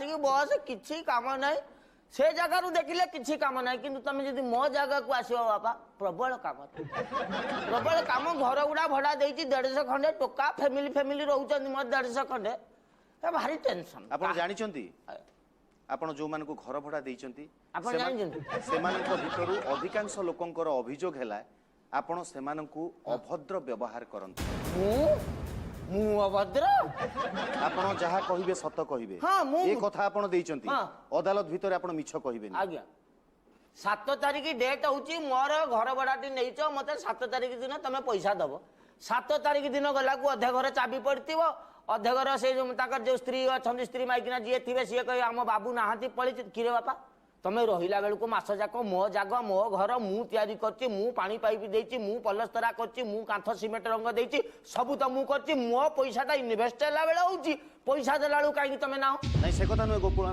ଆସିକି ବସ, କିଛି କାମ ନାହିଁ। ସେ ଜାଗାରୁ ଦେଖିଲେ କିଛି କାମ ନାହିଁ, କିନ୍ତୁ ତମେ ଯଦି ମୋ ଜାଗାକୁ ଆସିବ ବାପା, ପ୍ରବଳ କାମ, ପ୍ରବଳ କାମ। ଘର ଗୁଡା ଭଡା ଦେଇଛି 150 ଖଣ୍ଡେ, ଟୋକା ଫ୍ୟାମିଲି ଫ୍ୟାମିଲି ରହୁଛନ୍ତି ମୋର 150 ଖଣ୍ଡେ। ଏ ଭାରି ଟେନସନ। ଆପଣ ଜାଣିଛନ୍ତି, ଆପଣ ଯୋଉମାନଙ୍କୁ ଘର ଭଡା ଦେଇଛନ୍ତି, ଆପଣ ଜାଣିଛନ୍ତି? ସେମାନଙ୍କ ଭିତରୁ ଅଧିକାଂଶ ଲୋକଙ୍କର ଅଭିଯୋଗ ହେଲା ଆପଣ ସେମାନଙ୍କୁ ଅଭଦ୍ର ବ୍ୟବହାର କରନ୍ତି। ମୁଁ ଅଭଦ୍ର? ଆପଣ ଯାହା କହିବେ ସତ କହିବେ। ହଁ, ଏ କଥା ଆପଣ ଦେଇଛନ୍ତି। ହଁ। ଅଦାଲତ ଭିତରେ ଆପଣ ମିଛ କହିବେନି। ଆଜ୍ଞା, 7 ତାରିଖ ଡେଟ୍ ହଉଛି ମୋର। ଘର ଭଡାଟି ନେଇଛ ମତେ, 7 ତାରିଖ ଦିନ ତମେ ପଇସା ଦବ। 7 ତାରିଖ ଦିନ ଗଲାକୁ ଅଧେ ଘର ଚାବି ପଡିଥିବ, ଅଧେ ଘର ସେ ଯୋଉ ତାଙ୍କର ଯୋଉ ସ୍ତ୍ରୀ ଅଛନ୍ତି, ସ୍ତ୍ରୀ ମାଇକିନା ଯିଏ ଥିବେ, ସିଏ କହିବେ ଆମ ବାବୁ ନାହାନ୍ତି, ପଳେଇଛି। କିରେ ବାପା, ତମେ ରହିଲା ବେଳକୁ ମାସ ଯାକ ମୋ ଜାଗ, ମୋ ଘର ମୁଁ ତିଆରି କରିଛି, ମୁଁ ପାଣି ପାଇପ୍ ଦେଇଛି, ମୁଁ ପଲସ୍ତରା କରିଛି, ମୁଁ କାନ୍ଥ ସିମେଣ୍ଟ ରଙ୍ଗ ଦେଇଛି, ସବୁ ତ ମୁଁ କରିଛି। ମୋ ପଇସାଟା ଇନଭେଷ୍ଟ ହେଲା ବେଳେ ହଉଛି, ପଇସା ଦେଲା ବେଳକୁ କାହିଁକି ତମେ ନାହ? ନାଇଁ, ସେ କଥା ନୁହେଁ ଗୋକୁଳ।